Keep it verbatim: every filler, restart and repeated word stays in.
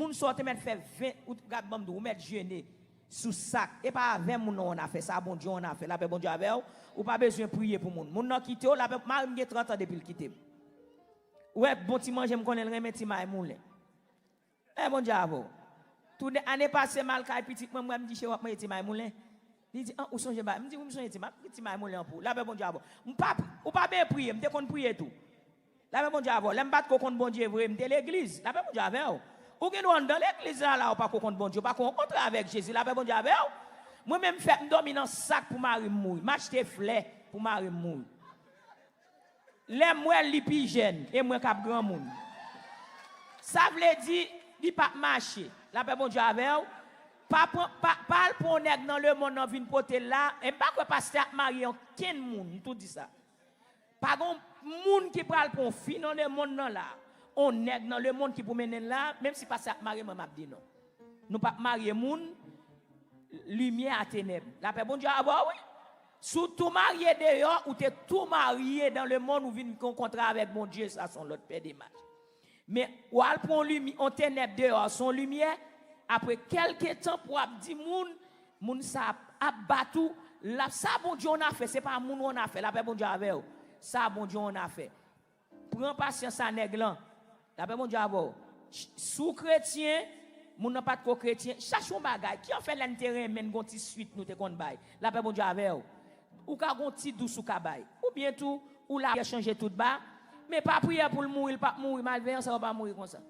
Moun sa w te mèt fè ven, ou gad ban m di w, ou mèt jene sou sa k. E pa avè moun nan w annafè, sa Bondye w annafè. Lapè Bondye avè w. Ou pa bezwen priye pou moun. Moun nan kite w, lapè, mari m gen trant an depi l kite m. Ou wè bon ti manje m konnen l renmen ti may moulen. E Bondye avè w. Tou de, ane pase m al kay pitit mwen, m wè m di cheri w ap manje ti may moulen. Li di, an, ou sonje bay? M di, wi, m sonje ti may, ti may moulen an pou ou. Lapè Bondye avè w. M pa, ou pa bezwen priye, m te konn priye tou. Lapè Bondye avè w. Lè m pa t ko konn Bondye vre, m te legliz. Lapè Bondye avè w. Ou gen dwa anndan legliz la, la, ou pa ko konn Bondye, ou pa ko rankontre avèk Jezi. Lapè Bondye avè w. Mwen menm fèt m dòmi nan sak pou mari m mouri. M achte flè pou mari m mouri. Lè m wè l, li pi jèn, e mwen k ap granmoun. Sa vle di, li p ap mache. Lapè Bondye avè w. Pa pran, pa, pa al pran yon nèg nan lemonn nan vin pote l la. E m pa kwè pastè ap marye ankenn moun, m tou di sa. Pa gen moun ki pral pran yon fi nan lemonn nan la, yon nèg nan lemonn ki pou mennen l la, menm si pastè ap marye, mwen m ap di non. Nou p ap marye moun, limyè a tenèb. Lapè Bondye avè w, wi. Si w tou marye deyò, ou te tou marye dan lemonn, ou vin gen yon kontra avèk Bondye, sa se yon lòt pè de mach. Men, w al pran yon limi-, yon tenèb deyò, se yon limyè, apre kèlke tan pou w ap di moun, moun sa ap, ap bat ou, l ap, sa Bondye w annafè, se pa moun w annafè, lapè Bondye avè w. Sa Bondye w annafè. Pran pasyans a nèg lan. Lapè Bondye avè w. Ch-, si w kretyen, moun nan pa t ko kretyen, chache yon bagay. Ki an fè lè n te renmen n gon ti swit nou te konn bay? Lapè Bondye avè w. Ou ka gon ti dous ou ka bay. Oubyen tou, ou la chanje tout ba. Men pa priyè pou l mouri, l p ap mouri. Malveyan sa yo pa mouri konsa.